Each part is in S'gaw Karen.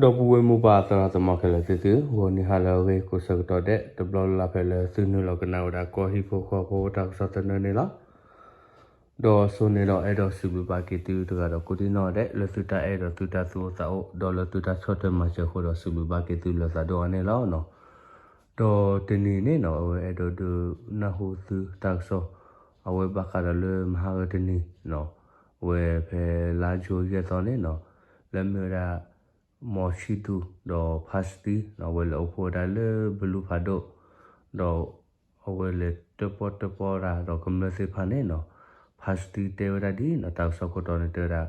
ဒီပုၢ်ဝဲၢ်မိၢ်ပၢ်သရၣ်သမါခဲလၢာ်သ့ၣ်သု, ဂီၤနံၤဟါလၢအဂ့ၤ ကိးဆၢကတီၢ်ဒဲး တဘျီလၢ်လၢ်ဖဲလၢသုနုာ်လီၤကနၣ်ဝဲဒၣ် ကီၢ်ဟံၣ်ဖိဃီဖိတၢ်ကစီၣ်သနၢၣ်န့ၣ်လီၤ. ဒီးအဆိန့ၣ်ဒီး အဲၣ်ဒိးစံးဘျုးဘၣ်က့ၤသုတဂၤဒီးကိးဒံနီၢ်ဒဲး လၢသုတၢ်အဲၣ်ဒီးသုတၢ်သူၣ်အိၣ်သးအိၣ် ဒီးလၢသုတၢ်ဆီၣ်ထွဲမၤစၢၤအဃိဒီး စံးဘျုးဘၣ်က့ၤသုလၢသးဒိၣ်အါန့ၣ်လီၤ. ဒီးတနံၤန့ၣ်နီၢ် အဝဲအဲၣ်ဒိးဒုးနၢ်ဟူသုတၢ်ကစီၣ် အဝဲဘၣ်ဃးဒီးလၢမဟါဂ့ၤတနံၤနီၢ် အဝဲဖဲလါယူၤယဲၢ်သီန့ၣ်နီၢ် လၢမ့ၢ်ဝဲဒၣ် မီၤဆံၣ်သူး ဒီးဖါစတံနီၢ် အဝဲလဲၤအိၣ်ဖှိၣ်ဝဲဒၣ်လၢဘလူးဖးဒိၣ် ဒီးအဝဲလဲၤတၢၣ်ပီၣ်တၢၣ်ပီၣ်တၢ်ဒီးကမျၢၢ်သ့ၣ်တဖၣ်န့ၣ်နီၢ် ဖါစတံတဲဝဲဒၣ်ဒ်နီၢ် တၢ်ကစီၣ်ခိၣ်တီန့ၣ်တဲဝဲဒၣ်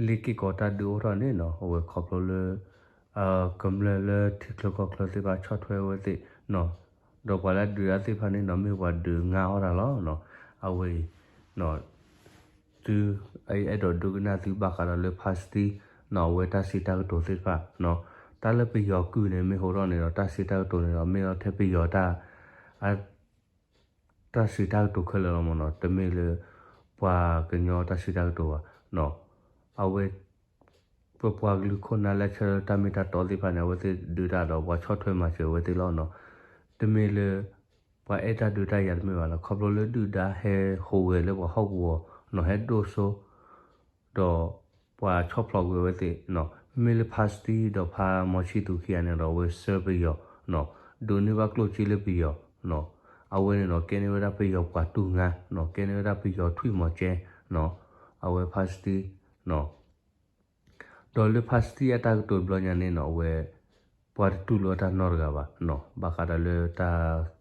လ့ၢ်က့ၢ်ကီးတၢ်ဒုးအိၣ်ထီၣ်န့ၣ်နီၢ် အဝဲခီဖျိလၢ ကမျၢၢ်လၢထံချၢကီၢ်ချၢသ့ၣ်တဖၣ်ဆီၣ်ထွဲဝဲသ့ၣ်နီၢ် ဒီးပှၤလၢအဒုးတၢ်သ့ၣ်တဖၣ်န့ၣ်နီၢ် မ့ၢ်ပှၤဒုးငါအီၣ်တၢ်လီၤနီၢ် အဝဲအံၤ သု အဲၣ်ဒိးဒုးကနၣ်သုဘၣ်ဃးဒီးလၢဖါစတံနီၢ် အဝဲတၢ်စံးတၢ်ကတိၤသ့ၣ်တဖၣ်နီၢ် တၢ်လၢပယီၤကုၢ်န့ၣ် မ့ၢ်ဟိထီၣ်န့ၣ်ဒီး တၢ်စံးတၢ်ကတိၤန့ၣ်ဒီး မ့ၢ်လီၤထဲပယီၤတၢ် တၢ်စံးတၢ်ကတိၤခဲလၢာ်လီၤမ့ၢ်နီၢ် တမ့ၢ်လၢ ပှၤကညီတၢ်စံးတၢ်ကတိၤဘၣ်နီၢ် အဝဲ ပပှၤကလုာ်ခိၣ်နၢ်လၢဆၢထၢၣ်လၢတၢ်မ့ၢ်တၢ်တီသ့ၣ်တဖၣ်န့ၣ် အဝဲသ့ၣ်ဒုးတၢ်ဒီးပှၤဆီၣ်ထွဲမၤစၢၤဝဲသ့ၣ်လီၤနီၢ် တမ့ၢ်လၢ ပှၤအဲၣ်တၢ်ဒုးတၢ်ယၤတမ့ၢ်ဘၣ်နီၢ် ခီဖျိလၢဒုၣ်ဒါဟဲဟူးဂဲၤလၢပှၤဟီၣ်ကဝီၤနီၢ် ဟဲဒိၣ်စိ ဒီးပှၤဆီၣ်ဖျိးကွံာ်အဝဲသ့ၣ်နီၢ် မ့မ့ၢ်လၢဖါစတံဒီးဖါမီၤဆံၣ်သူးခံဂၤန့ၣ်ဒီး အဝဲဆှၢပယီၤနီၢ် ဒိးန့ၢ်ဘၣ်ကျိၣ်စ့လၢပယီၤနီၢ် အဝဲန့ၣ်ဒီး ကဲန့ၢ်ဝဲဒၣ်ပယီၤပှၤတူၢ်ငါနီၢ် ကဲန့ၢ်ဝဲဒၣ်ပယီၤထွံၣ်မီၤကဲနီၢ် အဝဲဖါစတံနီၢ် ဒီးလၢဖါစတံအတၢ်ကတိၤတဘျီညါန့ၣ်နီၢ် အဝဲ ပှၤတတူၢ်လိာ်အတၢ်နီတဂၤဘၣ်နီၢ် ဘၣ်ဃးဒီးလၢတၢ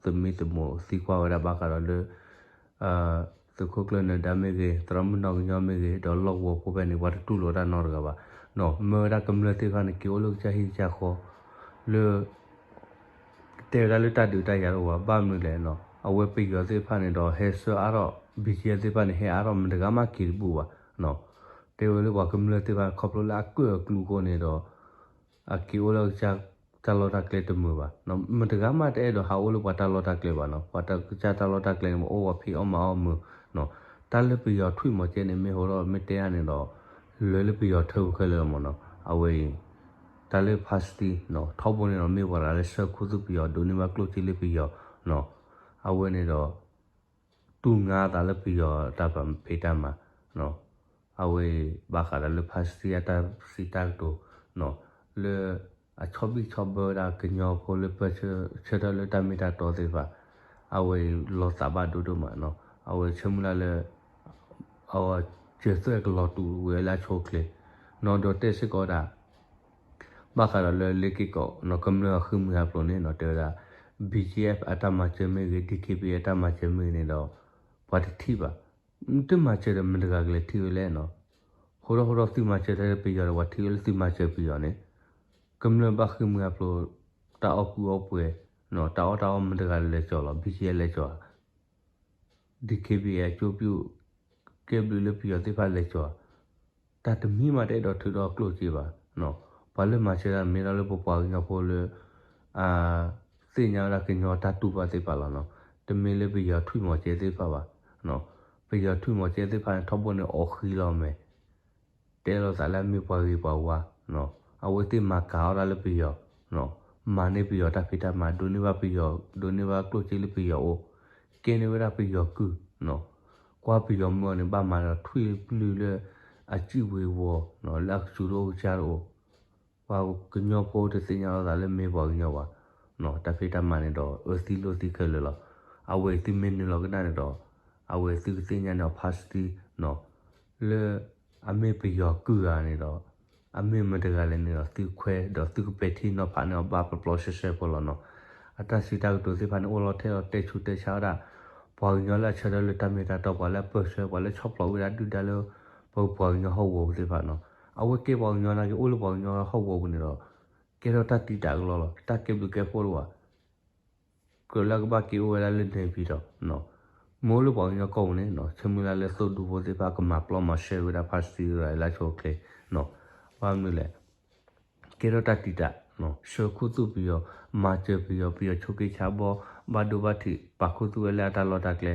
်သမံသမိးသံကွၢ်ဝဲဒၣ်ဘၣ်ဃးဒီးလၢ သုးခိၣ်ကျၢၢ်နၢၤဒါမ့ၢ်ဂ့ၤ သရၣ်မုၣ်နီၢ်ကညီမ့ၢ်ဂ့ၤ ဒီးလီၢ်ကဝီၤဖိဖဲန့ၣ် ပှၤတတူၢ်လိာ်တၢ်နီတဂၤဘၣ်နီၢ် မၢဝဲဒၣ်ကမျၢၢ်သ့ၣ်တဖၣ်န့ၣ် က့ၤအိၣ်လၢကစၢ်ဟံၣ်ကစၢ်ဃီ လၢ တဲဝဲဒၣ်လၢတၢ်ဒုးတၢ်ယၤတအိၣ်ဘၣ် ဘၣ်မနုၤလဲၣ်နီၢ် အဝဲပယီၤသ့ၣ်တဖၣ်န့ၣ်ဒီး ဟဲဆှၢအါထီၣ် ဘံၣ်ကဲသ့ၣ်တဖၣ်န့ၣ် ဟဲအါထီၣ်မတၤတဂၤမးက့ၤတဘူၣ်ဘၣ်နီၢ် တဲဝဲလၢပှၤကမျၢၢ်သ့ၣ်တဖၣ် ခီဖျိလၢအကၢၣ်အကျူအဃိန့ၣ်ဒီး အက့ၤအိၣ်လၢကစၢ်တၢ်လီၢ်တၢ်ကျဲတမုာ်ဘၣ်နီၢ် မတၤတဂၤမးတအဲၣ်ဒိးဟးအိၣ်လၢပှၤတၢ်လီၢ်တၢ်ကျဲဘၣ်နီၢ် ပှၤတၢ်ကစၢ်တၢ်လီၢ်တၢ်ကျဲန့ၣ် မ့ၢ်အိၣ်ဝဲဖံးအီၣ်မၤအီၣ်မုာ်နီၢ် တၢ်လၢပယီၤထွံၣ်မီၤကဲန့ၣ် မ့ၢ်ဟိထီၣ်မ့ၢ်တဲအါန့ၣ်ဒီး လၢလၢပယီၤထၢပူၤခဲလၢာ်လီၤမ့ၢ်နီၢ် အဝဲအံၤ တၢ်လၢဖါစတံနီၢ် ထီဘိန့ၣ်ဒီး မ့ၢ်ပှၤတဂၤလၢဆှၢခူသူၣ်ပယီၤ ဒိးန့ၢ်ဘၣ်ကျိၣ်စ့လၢပယီၤနီၢ် အဝဲန့ၣ်ဒီး တူၢ်ငါအသးလၢပယီၤတၢ်ဖံးတၢ်မၤနီၢ် အဝဲအံၤ ဘၣ်ဃးဒီးလၢဖါစတံအတၢ်စံးတၢ်ကတိၤနီၢ် လၢ အဆီၣ်ဘံၣ်ဆီၣ်ဘၢဝဲဒၣ်ကညီဖိလၢပၢဆှၢထၢၣ်လၢတၢ်မ့ၢ်တၢ်တီသ့ၣ်တဖၣ် အဝဲအံၤလီၤသးဘၣ်ဒိဒိၣ်မးနီၢ် အဝဲဆၢမုၢ်လၢ်လၢ အဝဲစၢၤသွဲၣ်ကလီၤတူာ်ဝဲလၢအဆိအချ့နီၢ် ဒီးတဲစ့ၢ်ကီးဝဲဒၣ် ဘၣ်ဃးဒီးလၢလ့ၢ်က့ၢ်ကီးနီၢ် ကမျၢၢ်အဃ့ၢ်မှံဟးဖျိးန့ၣ်နီၢ် တဲဝဲဒၣ် ဘံၣ်ကဲအ့ၣ် အတၢ်မၤစၢၤမ့ၢ်ဂ့ၤ ဒံၣ်ခ့ဘံၣ်အ့ၣ် အတၢ်မၤစၢၤမ့ၢ်ဂ့ၤန့ၣ်ဒီး ပှၤတထံၣ်ဘၣ် တမၤစၢၤဒီးမတၤတဂၤကလဲၤထံၣ်ဝဲလဲၣ်နီၢ် ဃိထီၣ်ဃိထီၣ်သုမၤစၢၤထဲပယီၤဒီး ပှၤထံၣ်ဝဲလၢသုမၤစၢၤပယီၤန့ၣ် ကမျၢၢ်ဘၣ်ဃ့ၢ်မှံဟးဖျိး တၢ်အီၣ်ကူအီၣ်ပှဲၤနီၢ် တၢ်အီၣ်တၢ်အီမတၤတဂၤလဲၤကၠီၤလီၤ ဘံၣ်ကဲအ့ၣ် လဲၤကၠီၤဧါ ဒံၣ်ခ့ဘံၣ်အ့ၣ် အကၠိပျုၢ် ကဲဘျုးလၢပယီၤသ့ၣ်တဖၣ်လဲၤကၠီၤဧါ တၢ်တမံၤမးတအဲၣ်ဒိးထုးထီၣ်ကျိၣ်စ့ဘၣ်နီၢ် ပှၤလၢမၤစၢၤတၢ်မ့ၢ်ဒၣ်လၢပပှၤကညီဖိလၢ အ သ့ၣ်ညါဝဲဒၣ်ကညီတၢ်တူၢ်ဘၣ်သ့ၣ်တဖၣ်လီၤနီၢ် တမ့ၢ်လၢပယီၤထွံၣ်မီၤကဲသ့ၣ်တဖၣ်ဘၣ်နီၢ် ပယီၤထွံၣ်မီၤကဲသ့ၣ်တဖၣ်န့ၣ် ထီဘိန့ၣ်အီၣ်ဃံလီၤမဲာ် တဲလိာ်သးလၢအမ့ၢ်ပှၤဂ့ၤပှၤဝါနီၢ် အဝဲသ့ၣ်မၤကၤအီၣ်ဒၣ်လၢပယီၤနီၢ် မၤန့ၢ်ပယီၤတၢ်ဖံးတၢ်မၤ ဒိးန့ၢ်ဘၣ်ပယီၤ ဒိးန့ၢ်ဘၣ်ကျိၣ်စ့လၢပယီၤအိၣ် ကဲန့ၢ်ဝဲဒၣ်ပယီၤကုၢ်နီၢ် ကွၢ်ပယီၤမုၢ်အီၤန့ၣ် ဘၣ်မၤဒီးထွံၣ်ပျုၢ်လၢ အစံၣ်ဝ့ၤဝီၤနီၢ် လၢအကစူၤတအိၣ်ကစၢ်တအိၣ် ပှၤကညီဖိတသ့ၣ်ညါလိာ်သးလၢမ့ၢ်ပှၤကညီဘၣ်နီၢ် တၢ်ဖံးတၢ်မၤန့ၣ်ဒီး အၢသံလိာ်သံခဲလၢာ်လီၤ အဝဲသုမ့ၢ်နုာ်လီၤကနၣ်န့ၣ်ဒီး အဝဲသုကသ့ၣ်ညါန့ၢ်အီၤဖါစတံနီၢ် လၢ အမ့ၢ်ပယီၤကုၢ်ဂၤန့ၣ်ဒီး အမ့ၢ်မတၤတဂၤလဲၣ်န့ၣ်ဒီး သုခွဲးဒီးသုကပဲာ်ထံနီၤဖးန့ၢ်အီၤဘၣ်ပျီပျီဆှဲဆှဲဖိလီၤနီၢ် အတၢ်စံးတၢ်ကတိၤသ့ၣ်တဖၣ်န့ၣ် အိၣ်လီၤထဲဒီးတဲဆူးတဲဆါဝဲဒၣ် ပှၤကညီလၢအဆၢထၢၣ်လၢတၢ်မ့ၢ်တၢ်တီ ပှၤလၢအပၢၢ်ဆၢ ပှၤလၢဆီၣ်ဖျိးဝဲဒၣ်ဒုၣ်ဒါလၢ ပပှၤကညီဟီၣ်ကဝီၤပူၤသ့ၣ်တဖၣ်နီၢ် အဝဲကဲပှၤကညီနာ်က့အိၣ်လၢပှၤကညီဟီၣ်ကဝီၤပူၤန့ၣ်ဒီး ကဲထီၣ်တၢ်တံာ်တာ်ကလီလီၤ တၢ်ကဲဘျုးကဲဖှိၣ်တအိၣ်ဘၣ် ကြၢးလၢအကဘၣ်က့ၤအိၣ်ဝဲဒၣ်လၢန့ၣ်ဖံးဒီး မ့ၢ်အိၣ်လၢပှၤကညီကီၢ်ပူၤန့ၣ်နီၢ် ဆၢမုၢ်လၢ်လၢသိၣ်ဒူဖိသ့ၣ်တဖၣ်ကမၤပျီမၤဆှဲဝဲဒၣ်ဖါစတံလၢအလၢဆိအချ့နီၢ် ဘၣ်မနုၤလဲၣ် ကဲထီၣ်တၢ်တံာ်တာ် ဆှၢခူသူၣ်ပယီၤ မၤစၢၤပယီၤ ပယီၤဆိးက့ဆါဘီ ဘၣ်ဒိဘၣ်ထံး ပာ်ခူသူၣ်ဝဲလၢအတၢ်လီၢ်တၢ်ကျဲ လီ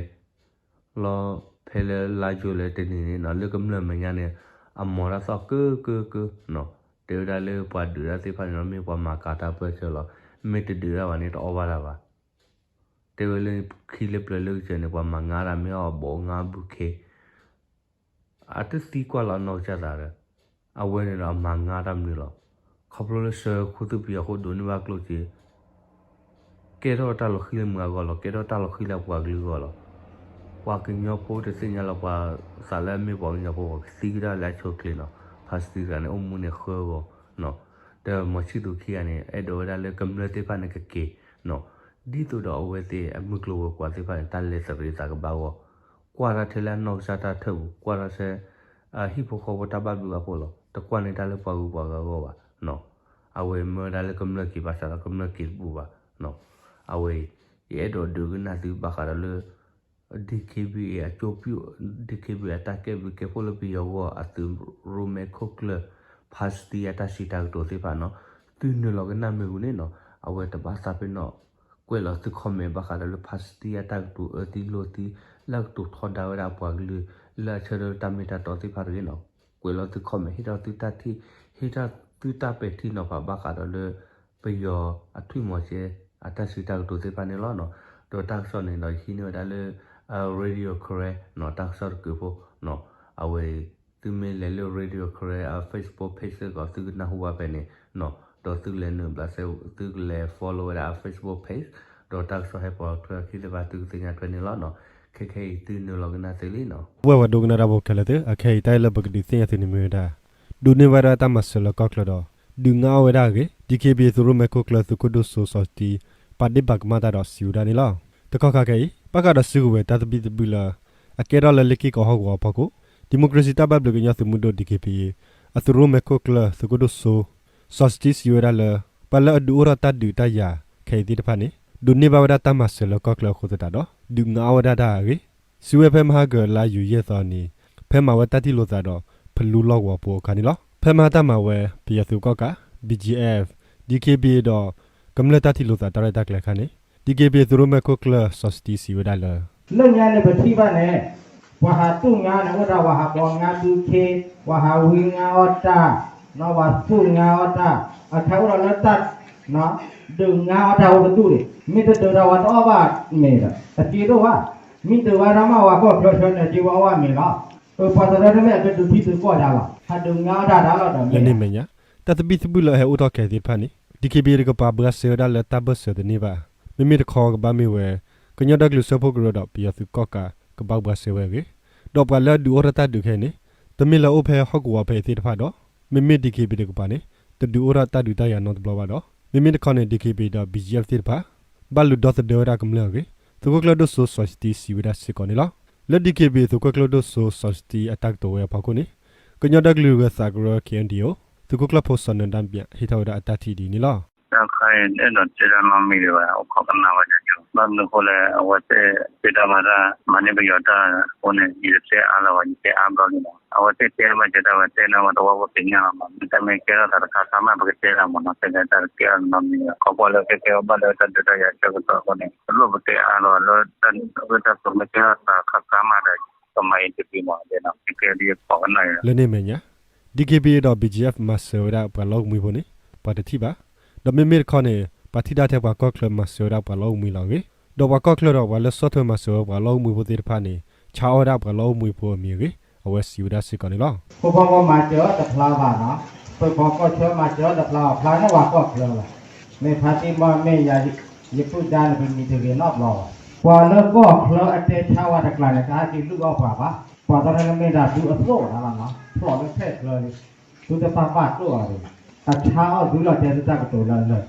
ၤဖဲလၢလါယူၤလၢတနံၤန့ၣ်နီၢ် လၢကမျၢၢ်မဲာ်ညါန့ၣ် အမၤတၢ်သီၣ်ကၢကၢကၢနီၢ် တဲဝဲဒၣ်လၢပှၤဒုးတၢ်သ့ၣ်တဖၣ်န့ၣ်ဒီး မ့ၢ်ပှၤမၤကၤတၢ်ပၢၢ်ဆၢလီၤ. မ့ၢ်တဒုးတၢ်ဘၣ်န့ၣ် တအီၣ်ဘၣ်တၢ်ဘၣ်. တဲဝဲလၢခံလၢပျၢၤလၢကစၢၤန့ၣ် ပှၤမၤငါတၢ်မ့ၢ်အီၣ်ဘီး ငါဘုခ့ အတသံကွၢ်လီၤအနီၢ်ကစၢ်သးဒီး အဝဲန့ၣ်ဒီးအမၤငါတၢ်မနုၤလီၤ. ခီဖျိလၢဆှၢခိၣ်သူၣ်ပယီၤအဃိ ဒိးန့ၢ်ဘၣ်ကျိၣ်စ့ ကဲထီၣ်တၢ်လီၤဃံၤလၢမုၢ်အဂီၢ်လီၤ. ကဲထီၣ်တၢ်လီၤဃံၤလၢအပှၤကလုာ်အဂီၢ်လီၤ. ပှၤကညီဖိတသ့ၣ်ညါလီၤပှၤသးလၢအမ့ၢ်ပှၤကညီဖိ ပှၤကသံကဒါလၢအဆိအချ့နီၤ. ဖါစတံတဂၤန့ၣ် အိၣ်မူန့ၣ်ဃၢဂီၤနီၤ. ဒီးမီၤဆံၣ်သူၤခံဂၤန့ၣ် အဲၣ်ဒိးဝဲဒၣ်လၢကမျၢၢ်သ့ၣ်တဖၣ်န့ၣ်ကက့ၤနီၤ. ဒ်သိးဒီးအဝဲသ့ၣ်အမုၢ်ကျိၤဝဲၤကွာ်သ့ၣ်တဖၣ်န့ၣ် တၢ်လဲၤသရံးသးကဘၣ်ဂီၢ် ကွၢ်တၢ်ထဲလၢအနီၢ်ကစၢ်တၢ်ထၢၣ်ပူၤ ကွၢ်တၢ်ထဲ ဟံၣ်ဖိဃီဖိတၢ်ဘၣ်ဘျုးဘၣ်ဖှိၣ်လီၤ. တကွၢ်န့ၢ်တၢ်လၢပှၤဂုၤပှၤဂၤအဂီၢ်ဘၣ်. အဝဲမၢဝဲဒၣ်လၢကမျၢၢ်က့ၤဘၣ်ဆၣ်ဒီးကမျၢၢ်က့ၤတပူၤဘၣ်. အဝဲအံၤ ယအဲၣ်ဒိးဒုးကနၣ်သုဘၣ်ဃးဒီးလၢ DKBA အကၠိပျူၣ် DKBA အတၢ်ကဲဘျုးကဲဖှိၣ်လၢပယီၤဂီၢ် အသုးရိမဲခိၣ်ကျၢၢ် ဖါစတံအတၢ်စံးတၢ်ကတိၤသ့ၣ်တဖၣ်နီၤ. သုနုာ်လီၤကနၣ်မ့ၢ်ဂ့ၤန့ၣ်နီၤ အဝဲတဘၣ်သးပ့ၤနီၣ် ကွဲးလီၤသု comment ဘၣ်ဃးဒီးလၢဖါစတံအတၢ်ကတိၤအၢသံလိာ်သံ လၢအကတိၤထီဒါဝဲဒၣ်အပှၤကလုာ် လၢအဆၢထၢၣ်လၢတၢ်မ့ၢ်တၢ်တီသ့ၣ်တဖၣ်တဂ့ၤနီၤ. ကွဲးလီၤသု comment ဟ့ၣ်ထီၣ်သုတၢ်ထံၣ် ဟ့ၣ်ထီၣ်သုတၢ်ပဲာ်ထံနီၤဖးဘၣ်ဃးဒီးလၢ ပယီၤအထွံၣ်မီၤစဲ အတၢ်စံးတၢ်ကတိၤသ့ၣ်တဖၣ်န့ၣ်လီၤ. ဒီးတၢ်ကစီၣ်န့ၣ်ဒီး ယဟံးန့ၢ်ဝဲဒၣ်လၢ Radio Karen နီၤ တၢ်ကစီၣ်တကုးဖိနီၤ. အဝဲ သုမ့ၢ်လဲၤလၢ Radio Karen အ Facebook page စ့ၢ်ကီး သုကနၢ်ဟူဘၣ်ဖဲန့ၣ်နီၤ. ဒီးသုကလဲၤနုာ်ဘျးစဲ သုကလဲၤ follow ဝဲဒၣ်အ Facebook page ဒီးတၢ်ကစီၣ်ဟဲပိာ်ထွဲအခံသ့ၣ်တဖၣ် သုကသ့ၣ်ညါထွဲန့ၣ်လီၤနီၤ. ခဲခဲအံၤသုနုာ်လီၤကနၣ်သ့လံနီၤ. ဝဲၢ်ဝဲဒိကနၣ်တၢ်ဖိခဲလၢာ်သ့ၣ် အခဲအံၤတၢ်အံၤလၢပကဒုးသ့ၣ်ညါသုန့ၣ်မ့ၢ်ဝဲဒၣ် ဒိးန့ၢ်ဘၣ်ဒၣ်တၢ်မၤစၢၤလၢကီၢ်ချၢဒီး ဒုးငါအီၣ်ဝဲဒၣ်အဂ့ၢ် DKBA သုးရိမဲခိၣ်ကျၢၢ် သုးခိၣ်ဒိၣ်စိစီၤစတံ ပာ်ဒ့ၣ်ပာ်ကမၣ်တၢ်ဒီးစံးဝဲဒၣ်န့ၣ်လီၤ. တကီၢ်ခါခဲအံၤ ဘၣ်ဃးဒီးစုကဝဲၤတၢ်သဘံၣ်သဘုၣ်လၢ အကဲထီၣ်လၢလ့ၢ်က့ၢ်ကီးဟီၣ်ကဝီၤအဖီခိၣ် ဒံၣ်မိၣ်ကရ့ၣ်စံၣ်တၢ်ဘၣ်ဘျုးကညီသုးမုၢ်ဒိၣ် DKBA အသုးရိမဲခိၣ်ကျၢၢ် သုးခိၣ်ဒိၣ်စိ စီၤစတံစံးဝဲဒၣ်လၢ ပှၤလၢအဒုးအိၣ်ထီၣ်တၢ်ဒုးတၢ်ယၤခဲအံၤသ့ၣ်တဖၣ်န့ၣ် ဒိးန့ၢ်ဘၣ်ဝဲဒၣ်တၢ်မၤစၢၤလၢကီၢ်ချၢအဃိသတးဒီး ဒုးငါအီၣ်ဝဲဒၣ်တၢ်အဂ့ၢ် စံးဝဲဖဲမဟါကၢၤလါယူၤယဲၢ်သီအနံၤ ဖဲမၤဝဲတၢ်ထံၣ်လိာ်သးဒီး ဖလူလီၢ်ကဝီၤဖိအခါန့ၣ်လီၤ. ဖဲမဟါတၢ်မၤဝဲ ပယီၤသုးကီၣ်ကး BGF, DKBA ဒီး ကမျၢၢ်တၢ်ထံၣ်လိာ်သးတၢ်ရဲၣ်တၢ်ကျဲၤအခါန့ၣ် DKBA သုးရိမဲခိၣ်ကျၢၢ် စီၤစတံစံးဝဲဒၣ်လၢ လၢညါန့ၣ်ပထံၣ်ဘၣ်န့ၣ် ပှၤဟးသူၣ်ငါန့ၣ် အိၣ်ဒၣ်ပှၤဟးဘီငါဘုခ့, ပှၤဟးဝံငါအီၣ်တၢ်, ပှၤသူၣ်ငါအီၣ်တၢ်, အခဲအိၣ်ဒီးလၢတၢ် ဒုးငါအီၣ်တၢ်အိၣ်တဒူၣ်န့ၣ် မ့ၢ်တဒုးဒီးပှၤတအီၣ်ဘၣ်မ့ၢ်ဒီး အစ့တအိၣ်ဘၣ်, မ့ၢ်ဒုးဘၣ်တၢ်မးပှၤကီၢ်ချၢဆၢန့ၣ် စ့ပှၤအီၣ်ဘၣ်မ့ၢ်လီၤ. ပပှၤတရၢတမ့ၢ်အကဒုးထံဒုးကီၢ်ဒၣ်လီၤ, ဟးဒုးငါအီၣ်တၢ်ဒၣ်လီၤဒီးမ့ၢ်ဧါ. လၢန့ၣ်အမဲာ်ညါ တၢ်သဘံၣ်သဘုၣ်လၢအဟဲအိၣ်ထီၣ်ခဲအံၤသ့ၣ်တဖၣ်န့ၣ် DKBA တကပၤဘှါစဲဝဲဒၣ်လၢတၢ်ဘၢၣ်စၢၤတန့ၢ်ဘၣ်. မ့မ့ၢ်တခီကဘၣ်မ့ၢ်ဝဲ ကညီဒီကလုာ်စၢဖှိၣ်ကရၢဒီးပယီၤသုးကီၣ်ကးကဘၣ်ဘှါစဲဝဲအဂ့ၢ်, ဒီးပှၤလၢအဒုးအိၣ်ထီၣ်တၢ်ဒုးခဲအံၤန့ၣ် တမ့ၢ်လၢအိၣ်ဖဲဟီၣ်ကဝီၤဖဲအံၤသ့ၣ်တဖၣ်ဒီး မ့မ့ၢ် DKBA တကပၤန့ၣ် တဒုးအိၣ်ထီၣ်တၢ်ဒုးတၢ်ယၤနီတဘျီဘၣ်ဒီး မ့မ့ၢ်တခီန့ၣ် DKBA ဒီး BGF သ့ၣ်တဖၣ် ဘၣ်လူၤဒီသဒၢဝဲဒၣ်ကမျၢၢ်အဂ့ၢ် သုးခိၣ်ကျၢၢ်ဒိၣ်စိစီၤစတံစံးဝဲဒၣ်စ့ၢ်ကီးန့ၣ်လီၤ. လၢ DKBA သုးခိၣ်ကျၢၢ်ဒိၣ်စိစီၤစတံအတၢ်ကတိၤဝဲအဖီခိၣ်န့ၣ် ကညီဒီကလုာ်ဂၢၤသးကရၢ KNDO သုးခိၣ်ကျၢၢ်ဖိစီၤနၢၤဒါဘၣ်ဟ့ၣ်ထီၣ်ဝဲဒၣ်အတၢ်ထံၣ်ဒ်န့ၣ်လီၤ. တၢ်ခါအံၤအဲၣ်ဒိးတဲတၢ်နီတမံၤဒံးဘၣ်, အိၣ်ခိးကနၣ်ဝဲဒၣ်ယိာ်, ဘၣ်မနုၤအဃိလဲၣ် အဝဲသ့ၣ်တဲတၢ်မၤတၢ် မၤန့ၢ်ပယီၤတၢ်အဃိန့ၣ် ယတတဲအါလၢၤဘၣ်, ယတဲအါဘျီလံလီၤ. အဝဲသ့ၣ်တဲဘၣ်ကဲတၢ်ဝဲတဲန့ၢ်ဝဲတဝီဖိသ့ၣ်ညါလီၤမး, မ့ၢ်တၢ်မ့ၢ်ကဲထီၣ်သးတခါခါမး ပကတဲတၢ်မးနီၤ, တဲလၢတၢ်တကဲအါနီတမံၤဘၣ်, ခီဖျိလၢကဲကဲဘၣ်လၢတၢ်ဒုးတၢ်ယၤဆၢကတီၢ်အဃိန့ၣ် တလိၣ်ပတဲအါလၢၤဘၣ်, လၢတၢ်ဒုးတၢ်ယၤမ့ၢ်ကဲထီၣ်သးတခါခါမးဒီး ကမၤအံၤတပံၤမး, ကဲဒ်ယခိးကနၣ်အံၤ လၢန့ၣ်အမဲာ်ညါ DKBA ဒီး BGF မၤစၢၤဝဲဒၣ်ပှၤလီၢ်အိၣ်ကမှံဖိန့ၣ် ပှၤတထံၣ်ဘၣ်, ဒီးမ့မ့ၢ်တခီန့ၣ် ပှၤထံၣ်တၢ်ထဲပှၤကီၢ်ချၢမၤစၢၤဝဲဒၣ်ပှၤလီၢ်အိၣ်ကမှံလီၤအဂ့ၢ်, ဒီးပှၤကီၢ်ချၢဒီးပှၤလၢဆီၣ်ထွဲမၤစၢၤဝဲပှၤလီၢ်အိၣ်ကမှံဖိသ့ၣ်တဖၣ်န့ၣ် ဆါအီၣ်ဝဲဒၣ်ပှၤလီၢ်အိၣ်ကမှံဖိအမံၤအဂ့ၢ် အဝဲစံးဝဲဒၣ်စ့ၢ်ကီးန့ၣ်လီၤ. ဖိပီဖိမၤစၢၤအီၤတဖျါဘၣ်နီၤ, ပပှၤကီၢ်ချၢမၤစၢၤအီၤတဖျါဘၣ်, ဖျါန့ၢ်ပှၤကီၢ်ချၢလီၤ. မ့ၢ်ဖါတံၢ်မီၢ်မ့ၢ်ယၤ ယပုၢ်ဒါန့ၣ် ပမံၤတဂ့ၤနီတဘျီဘၣ်. ပှၤလၢကီၢ်ချၢအတဲဆါဝဲတကျါန့ၣ် တဟဲက့ၤလုၢ်အီၣ်ပှၤဘၣ်. ပှၤတရၢန့ၣ်မ့ၢ်ဒၣ်ဒူအသိးဒၣ်လီၤနီၤ, ဖျိးလၢဖဲၣ်ချၢလံ, သုတဘၣ်ဘၣ်တိၢ်အီၤတဂ့ၤ, အဆါအီၣ်ဒုလီၤတဲသုတၢ်ကတိၤလၢလၢ,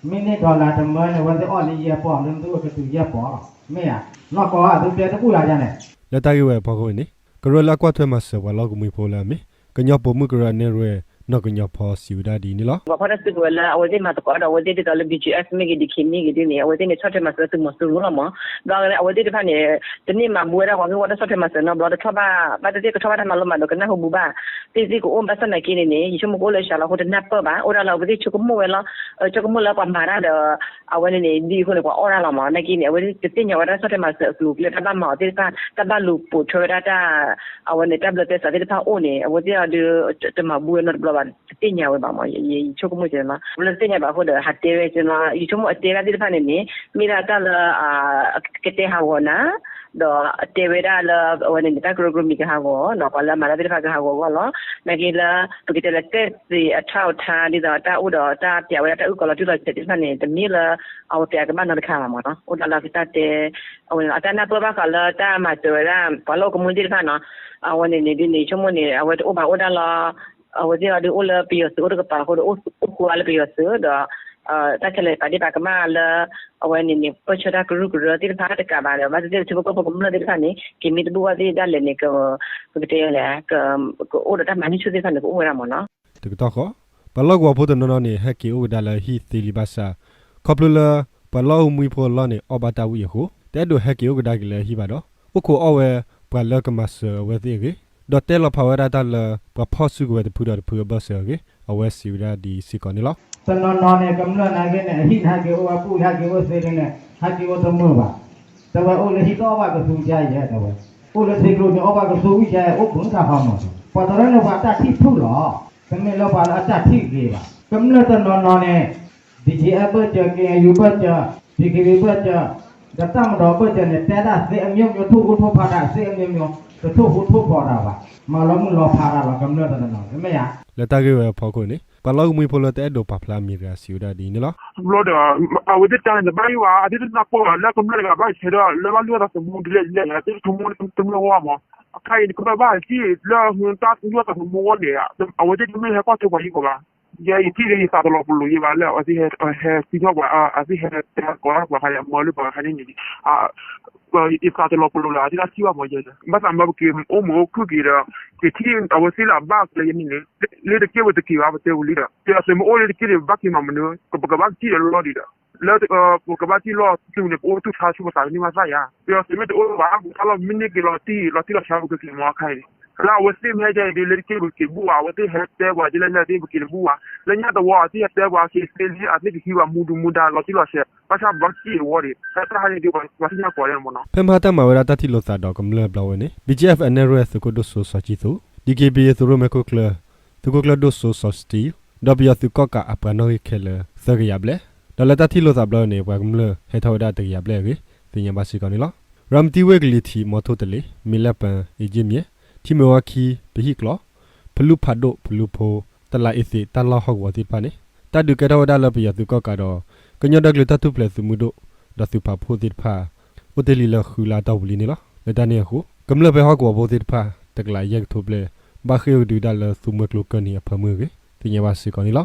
မ့ၢ်န့ၢ် dollar တမၢန့ၣ် အဝဲသ့ၣ်အီၣ်လံယဲၢ်ပီၢ် လၢသုအိၣ်ကတုၤယဲၢ်ပီၢ်လီၤ, မ့ၢ်ဧါ, နီၢ်ကီၢ်အသုတဲတဘူၣ်ယၤန့ၣ် လၢတၢ်ဂ့ၢ်ဝဲအဖီခိၣ်အံၤန့ၣ် ကရၢလၢအကွၢ်ထွဲမၤစၢၤပှၤလီၢ်အိၣ်ကမှံဖိလၢအမ့ၢ် ကညီပိာ်မုၣ်ကရၢအနဲၣ်ရွဲၣ် နီၢ်ကညီဖီစံးဝဲဒၣ်ဒ်အံၤန့ၣ်လီၤ. ပှၤဖီၣ်တၢ်စုကဝဲၤလၢအဝဲသ့ၣ်မၤသကိးဒီးအဝဲသ့ၣ်ဒ်သိးလၢ BGF မ့ၢ်ဂ့ၤ DKBA မ့ၢ်ဂ့ၤဒ်န့ၣ် အဝဲသ့ၣ်န့ၣ် ဆီၣ်ထွဲမၤစၢၤသုးမီၤစိရိၤလီၤမး, ဘျီအဝဲသ့ၣ်တဖၣ်န့ၣ် တန့ၢ်မၤဘူးဝဲဒၣ်ပှၤဂ့ၢ်ဝီတၢ်ဆီၣ်ထွဲမၤစၢၤနီတဘျီ တထီၣ်ဘၣ် ဘၣ်သ့ၣ်သ့ၣ်ကထီၣ်ဘၣ်တၢ်မၤလိမၤဒိးကနၢ်ဟူဘူးဘၣ် သ့ၣ်သ့ၣ်ကအိၣ်ဘၣ်ဆၣ်နာ်က့န့ၣ်န့ၣ် ယဆိကမိၣ်ကအိၣ်လၢၡးလီၤအဃိတနၢ်ပၢၢ်ဘၣ် အိၣ်ဒၣ်လၢအဝဲသ့ၣ်ဆိကမိၣ်ဝဲလီၤ, ဆိကမိၣ်လၢပှၤမၤတၢ်ဒီး အဝဲန့ၣ်န့ၣ် ဒ်အဃိန့ၣ် ပှၤအီၣ်ဒၣ်လီၤမး နာ်က့န့ၣ် အဝဲသ့ၣ်တသ့ၣ်ညါဝဲဒၣ်ဆီၣ်ထွဲမၤစၢၤအကျိၤအကျဲ တၢ်ဘၣ်မၤအီၤသ့ၣ်တဖၣ် တၢ်ဘၣ်လူၤပိာ်ထွဲဝဲဒၣ်တၢ် အဝဲန့ၣ် တၢ်ဘျၢသဲစးသ့ၣ်တဖၣ်အိၣ်န့ၣ် အဝဲသ့ၣ်အီၤဒုး တမၤဘူးဝဲနီတဘျီ ပှၤတသ့ၣ်ညါဝဲဘၣ်မး, ယဆိကမိၣ်က့ၤနီၤ, ပှၤလၢတသ့ၣ်ညါဘၣ်အဃိဒီး ဟးတဲဝဲက့ၤနီၤ, ယဆိကမိၣ်အတဲဝဲဒၣ်သ့ၣ်တဖၣ်န့ၣ်န့ၣ် မ့ၢ်ဒၣ်တၢ်လၢ ကတဲဟးဂီၤနၤ ဒီးအတဲဝဲဒၣ်လၢ အဝဲန့ၣ်န့ၣ် တၢ်ကရၢကရိမံၤကဟးဂီၤနီၤ, ပှၤလၢအမၤတၢ်သ့ၣ်တဖၣ်ကဟးဂီၤအဂီၢ်လီၤ. နာ်က့လၢ ပကတဲလၢ သက်သေအထောက်အထား ဒ်သိးတၢ်အိၣ်ဒီးတၢ်ပျးဝဲဒၣ်တၢ်အုၣ်ကီၤလီၤတံၢ်လီၤဆဲးသ့ၣ်တဖၣ်န့ၣ် တမ့ၢ်လၢ အဝဲပျးကဘၣ်နီတခါဘၣ်မးနီၤ, အိၣ်ဒၣ်လၢကတၢ်တဲ အဝဲန့ၣ် အတၢ်နၢ်ပၢၢ်ဘၣ်ဃးလၢတၢ်မၤစၢၤဝဲဒၣ် ပှၤလၢအိၣ်ကမူၣ်သ့ၣ်တဖၣ်နီၤ, အဝဲန့ၣ်န့ၣ်ဒ်န့ၣ် ဆိကမိၣ်န့ၣ် အဝဲတအိၣ်ဘၣ်အိၣ်ဒၣ်လီၤ. အဝဲသ့ၣ်အီၤဒုးအိၣ်လၢပယီၤသုးအိၣ်တကပၤအဃိဒီး အိၣ်ဃုာ်အါလၢပယီၤသုးဒီး တၢ်ခဲလၢာ်ပာ်ဒ့ၣ်ပာ်ကမၣ်လၢ အဝဲန့ၣ်န့ၣ် ပၢၢ်ဆၢတၢ်ကရူၢ်ကရၢသ့ၣ်တဖၣ်တကးဘၣ်ဒီး ဘၣ်သ့ၣ်သ့ၣ်ပထံဖိကီၢ်ဖိကမျၢၢ်သ့ၣ်တဖၣ်န့ၣ် က့ၤမ့ၢ်တဘူၣ်ဘၣ်သ့ၣ်ဒၣ်လဲာ်န့ၣ် ပကတဲလဲၣ် ကအိၣ်ဒီးတၢ်မၤနၢၤဆူၣ်သ့ၣ်တဖၣ်န့ၣ် ကအိၣ်ဝဲဒၣ်မးနီၤ. တကတီၢ်ဃီ ပှၤလီၢ်ကဝီၤဖိတနီၤနီၤန့ၣ် ဟဲက့ၤအိၣ်ကဒါလၢဟံၣ်သ့လံဘၣ်ဆၣ် ခီဖျိလၢ ပှၤလီၢ်အိၣ်မှံဖိအလီၢ်န့ၣ် အီၣ်ဘၣ်တၢ်ဝံၣ်အဃိ တအဲၣ်ဒိးဟဲက့ၤအိၣ်ကဒါက့ၤလၢဟံၣ်ဘၣ်ဒီး အိၣ်ခိးအီၣ်ဝဲပှၤလၢကမၤစၢၤအဝဲသ့ၣ်အဂ့ၢ် ဒီးတဲလီၤဖးဝဲဒၣ်တၢ်လၢ ပှၤဖီၣ်စုကဝဲၤတဖုဒီးတဖုအဘၢၣ်စၢၤအဂ့ၢ် အဝဲစံးဝဲဒၣ်ဒ်အံၤစ့ၢ်ကီးန့ၣ်လီၤ. တနီၤနီၤန့ၣ် ကမျၢၢ်နာ်က့န့ၣ် အဟံၣ်နာ်က့အိၣ်ဝဲဘူၣ် ဟဲက့ၤအိၣ်သ့လံန့ၣ် ဟဲက့ၤအိၣ်တမုာ်ဘၣ်. တဲဝဲအိၣ်လၢဟံၣ်တအီၣ်ဘၣ်ကသူကါယဲ တဲဝဲ, အိၣ်လၢထံကျိန့ၣ် အီၣ်ဘၣ်ကသူဝံၣ်ကါ အိၣ်ဘှံးတၢ်ဖးမီၤ, ပှၤတရၢန့ၣ် ပှၤတၢ်ထံၣ်ထူၣ်လီၤ. တမ့ၢ်လၢပှၤလၢအတၢ်ထံၣ်ဂ့ၤဘၣ်. ကမျၢၢ်တနီၤနီၤန့ၣ် BGF ဘၢၣ်စၢၤ KNU ဘၢၣ်စၢၤ DKBA ဘၢၣ်စၢၤ ဒီးတၢ်မၤဒီးဘၢၣ်စၢၤန့ၣ် တဲဒၣ်သ့အမျိုးမျိုး ထိၣ်ဟူးထိၣ်ဖးတၢ်သ့အမျိုးမျိုး တထိၣ်ဟူးထိၣ်ဖးတၢ်ဘၣ်, မၤလီၤမုၢ်လီၤဖးတၢ်လီၤ ကမျၢၢ်တနီၤနီၤ မ့ၢ်ဧါ. လၢတၢ်ဂ့ၢ်ဝဲအဖီခိၣ်န့ၣ် ပှၤလီၢ်အိၣ်မှံဖိလၢတအဲၣ်ဒိးပာ်ဖျါအမံၤတဂၤစံးဝဲဒၣ်ဒ်အံၤန့ၣ်လီၤ. ဘျီဒီး အဝဲသ့ၣ်တၢ်န့ၣ် တဘၣ်ယိၣ်ဘၣ် အသ့ၣ်တနၢ်ပၢၢ်ဘၣ် လၢကမျၢၢ်တဂၤဘၣ်ဆဲးဒီး လၢဘၣ်လုၢ်အီၣ်သးသမူဒ်လဲၣ်ဒ်လဲၣ် အသ့ၣ်တထမူတမ့ၢ်အဂီၢ်မး, အခါအံၤန့ၣ် ကဘၣ်ဘၣ်စံၣ်လၢဟုတၢ်လုၢ်အီၣ်သးသမူအဂီၢ်န့ၣ် အဝဲသ့ၣ်တမ့ၢ်ဟဲကွၢ်ထွဲပှၤယံၤကီးဘၣ်. ယဲယထံၣ်ဒီးယသးတလီၤပလိာ်ယဲဘၣ်လၢ အဝဲသ့ၣ်ဟဲစံၣ်ညီၣ်ပှၤ အဝဲသ့ၣ်ဟဲတဲကိးပှၤခါန့ၣ် အမၢလၢပှၤခါန့ၣ်န့ၣ် ယသးတလီၤပလိာ်လၢအသ့ၣ်တၢ်ထံၣ်ဘၣ်မးယဲန့ၣ် ဘၣ်သးမၢပက့ၤအိၣ်မုာ်အိၣ်ခုၣ်က့ၤဒီး ကထံၣ်အဝဲသ့ၣ်လၢအဘၣ်ကျဲယဲန့ၣ်န့ၣ် လၢတက့ၢ်ဝဲတက့ၢ်ဘၣ် ပတဲဝံၤလံဒီး ပယီၤသုးမ့ၢ်အိၣ်လၢတက့ၢ်န့ၣ် ပဘၣ်က့ၤမၤမနုၤ ပကဘၣ်ကထံၣ်ဒီးလီၤလီၤဒံးဒီး လၢပကဘၣ်ထံၣ်လီၤတူာ်န့ၣ် ပအိၣ်တူၢ်ဆါဆူပသးကန့ၢ်မးသၣ်ယါ ပယီၤသုးမ့ၢ်တအိၣ်ဘၣ် ပတၢ်လီၢ်မ့ၢ်န့ၢ်က့ၤလီၤတံၢ် လီၤတံၢ်လီၤဆဲးပကက့ၤမးအခါအံၤန့ၣ် လၢအဝဲသ့ၣ်မ့ၢ်ဟဲက့ၤဒ်လၢတက့ၢ်ပကက့ၤဘူၣ်ဘၣ် အဝဲသ့ၣ်ဟဲတဲပှၤဒ်လဲၣ်လဲၣ်သ့ၣ်ပက့ၤတဘူၣ်ဘၣ် လၢညါသဝီအသ့ၣ်ဟဲတဲပှၤက့ၤသ့လံ အသ့ၣ်ကဟံးပှၤမူဒူမူဒါလီၤတံၢ်လီၤဆဲး ဘၣ်ဆၣ်ပဘၣ်ကထံၣ်အဂီၢ်ဒံး ဖဲတၢ်ဟးန့ၣ်က့ၤပှၤသ့ၣ်ညါကိးဂၤဒဲးမးနီၤ. ဖဲမဟါတၢ်မၤဝဲဒၣ်တၢ်ထံၣ်လိာ်သးဒီးကမျၢၢ်ဘျီဝဲန့ၣ် BGF အနဲၣ်ရွဲၣ်သုးခိၣ်ဒိၣ်စိစီၤကံသူး, DKBA သုးရိၣ်မဲခိၣ်ကျၢၢ် သုးခိၣ်ကျၢၢ်ဒိၣ်စိစီၤစတံး ဒီးပယီၤသုးကီၣ်ကးအပှၤနီၣ်ဂံၢ်ခဲလၢာ် သၢကယၤဘျဲၣ်, ဒီးလၢတၢ်ထံၣ်လိာ်သးဘျီဝဲန့ၣ် ပှၤကမျၢၢ်ဟဲထီၣ်ဝဲဒၣ်တကယၤဘျဲၣ်အဂ့ၢ် သ့ၣ်ညါဘၣ်စ့ၢ်ကီးန့ၣ်လီၤ. ရၤမတံဝ့ၢ်ကလံၤထံး မီထိတလ့ၤ မ့ၢ်လဲၣ်ပၢၤ အ့ၣ်ကၠ့မၠဲၣ် ထံမ့ၢ်ဝါခံ ပဟံၣ်ကျိး ဖလူဖးဒိၣ် ဖလူဖိ တလးအ့သ့း တၢ်လီၢ်ဟီၣ်ကဝီၤသ့ၣ်တဖၣ်န့ၣ် တၢ်ဒုးကဲထီၣ်ဝဲဒၣ်လၢပယီၤသုးကီၣ်ကးဒီး ကညီဒီကလုာ်တၢ်ထူၣ်ဖျဲးသုးမုၢ်ဒိၣ် ဒီးသုးပာ်ဖှိၣ်သ့ၣ်တဖၣ် အိၣ်တ့ၢ်လံလၢဃုလါအတီၢ်ပူၤလံန့ၣ်လီၤ. လၢတၢ်န့ၣ်အဃိ ကမျၢၢ်ဖဲဟီၣ်ကဝီၤဖိသ့ၣ်တဖၣ် တကလးယဲၢ်ကထိဘျဲၣ် ဘၣ်ဃ့ၢ်အိၣ်ကဒုဝဲဒၣ်လၢသူမှဲကျိကၢၢ်နံၤအဖၢမုၢ်အဂ့ၢ် သ့ၣ်ညါဘၣ်စ့ၢ်ကီးန့ၣ်လီၤ.